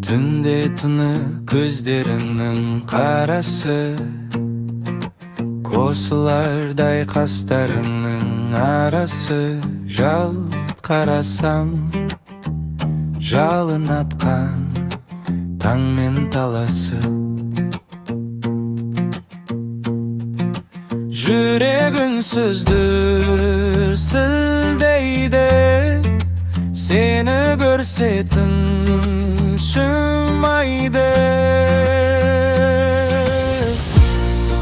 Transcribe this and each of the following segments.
Түнде тыны көздеріңнің қарасы, қосылардай қастарыңның арасы. Жалт қарасам, жалын атқан таңмен таласып, жүрек үнсіз дүрсілдейді. Сені көрсе тыншымайды.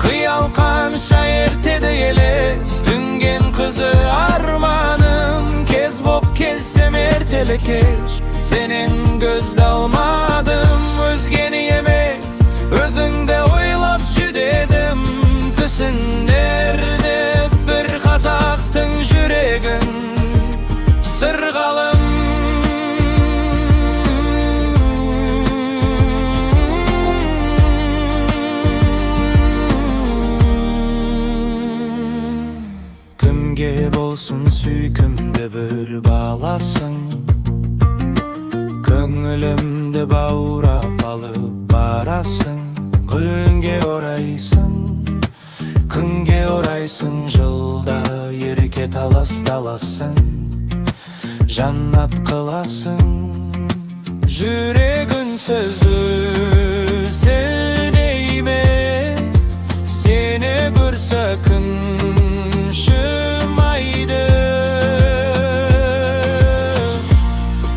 Қиял қанша ертеді елес, дүнген қызы арманым. Кез боп келсем ертелі кеш, сенен көзді алмадым. Өзгені емес, өзіңді ойлап жүдедім. Түсіндерді бір қазақтың жүрегін сырғалым. Кімге болсын сүйкімді бір баласың, көңілімді баурап алып барасың. Күнге орайсың, күнге орайсың, жылда ерке талас таласың, жаннат қыласың. Жүрек үнсіз дүрсілдей ме, сені көрсе күн шымайды.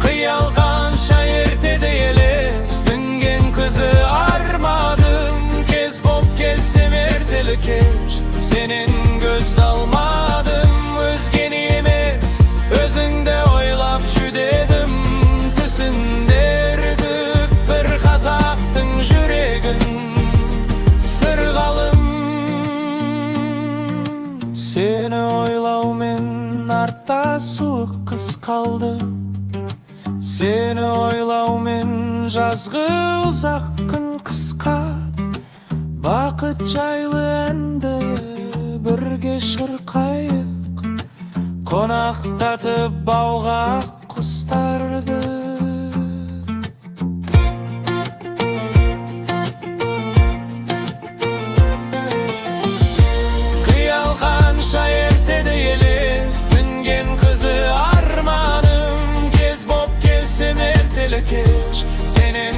Қиял қанша ертеді елес, дүнген көзі армадым. Кез боп келсем ертелі кеш, сенен көзді алмадым. Өзгені емес, өзіңді ойлап жүдедім. Түсіндерді бір қазақтың жүрегін сырғалым. Сені ойлаумен артта суық қыс қалды, сені ойлаумен жазғы ұзақ күн қысқа. Бақыт жайлы әнді бірге шырқайық, қонақтатып бауға құстарды. Қиял қанша ертеді елес, дүнген қызы арманым. Кез боп келсем ертелі кеш, сенен